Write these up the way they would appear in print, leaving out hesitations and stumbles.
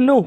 នោះ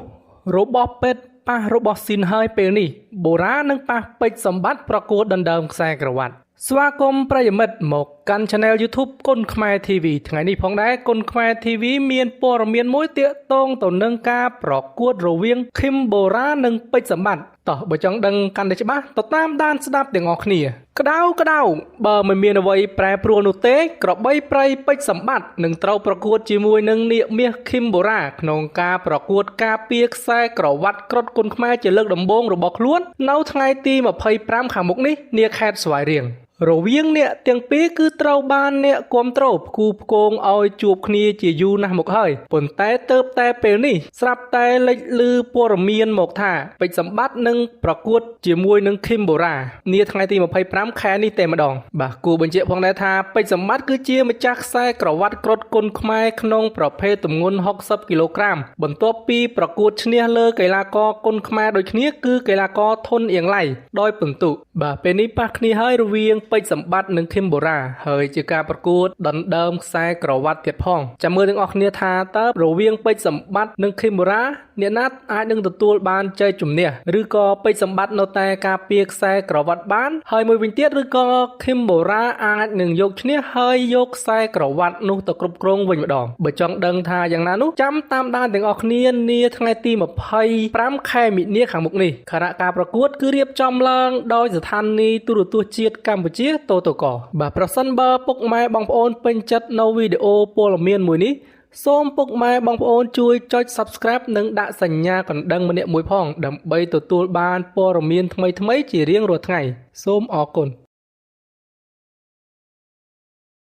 របស់ពេទ្យប៉ះរបស់ស៊ីនហើយពេលនេះបូរ៉ានឹងប៉ះពេជ្រសម្បត្តិប្រកួតដណ្ដើមខ្សែក្រវ៉ាត់ស្វាគមន៍ប្រិយមិត្តមកកាន់ Channel YouTube គុនខ្មែរ TV ថ្ងៃនេះផងដែរគុនខ្មែរ TV មានព័ត៌មានមួយទាក់ទងទៅនឹងការប្រកួតរវាងឃឹមបូរ៉ានិងពេជ្រសម្បត្តិតោះបើចង់ដឹងកាន់តែច្បាស់ទៅតាមដានស្ដាប់ទាំងអស់គ្នាក្តៅក្តៅបើមិនមានអ្វីប្រែប្រួលនោះទេក្របីព្រៃពេជ្រសម្បត្តិនឹងត្រូវប្រកួតជាមួយនឹងនាគមាសឃឹមបូរ៉ាក្នុងការប្រកួតការពារខ្សែក្រវ៉ាត់គ្រុឌគុនខ្មែរជាលើកដំបូងរបស់ខ្លួននៅថ្ងៃទី25ខាងមុខនេះនាខេត្តស្វាយរៀងរវាងអ្នកទាំងពីរគឺត្រូវបានអ្នកគ្រប់គ្រងផ្គូផ្គងឲ្យជួបគ្នាជាយូរណាស់មកហើយប៉ុន្តែទៅតែពេលនេះស្រាប់តែលេចឮព័ត៌មានមកថាពេជ្រសម្បត្តិនឹងប្រកួតជាមួយនឹងឃឹមបូរ៉ានាថ្ងៃទី25ខែនេះតែម្ដងបាទគួរបញ្ជាក់ផងដែរថាពេជ្រសម្បត្តិគឺជាម្ចាស់ខ្សែក្រវ៉ាត់គ្រុឌគុនខ្មែរក្នុងប្រភេទទម្ងន់60គីឡូក្រាមបន្ទាប់ពីប្រកួតឈ្នះលើកីឡាករគុនខ្មែរដូចគ្នាគឺកីឡាករធុនអៀងឡៃដោយពិន្ទុបាទពេលនេះប៉ះគ្នាហើយរវាងពេជ្រសម្បត្តិនិងឃឹមបូរ៉ាហើយជាការប្រកួតដណ្ដើមខ្សែក្រវ៉ាត់ទៀតផងចាំមើលទាំងអស់គ្នាថាតើរវាងពេជ្រសម្បត្តិនិងឃឹមបូរ៉ាអ្នកណាអាចនឹងទទួលបានជ័យជំនះឬក៏ពេជ្រសម្បត្តិនៅតែការពារខ្សែក្រវ៉ាត់បានហើយមួយវិញទៀតឬក៏ឃឹមបូរ៉ាអាចនឹងយកឈ្នះហើយយកខ្សែក្រវ៉ាត់នោះទៅគ្រប់គ្រងវិញម្ដងបើចង់ដឹងថាយ៉ាងណានោះចាំតាមដានទាំងអស់គ្នានាថ្ងៃទី25ខែមិនិនាខាងមុខនេះខណៈការប្រកួតគឺរៀបចំឡើងដោយស្ថានីយ៍ទូរទស្សន៍ជាតិកម្ពុជាតូតូកបាទប្រសិនបើពុកម៉ែបងប្អូនពេញចិត្តនៅវីដេអូព័ត៌មានមួយនេះសូមពុកម៉ែបងប្អូនជួយចុច Subscribe និងដាក់សញ្ញាកណ្ដឹងម្នាក់មួយផងដើម្បីទទួលបានព័ត៌មានថ្មីៗជារៀងរាល់ថ្ងៃសូមអរគុណ។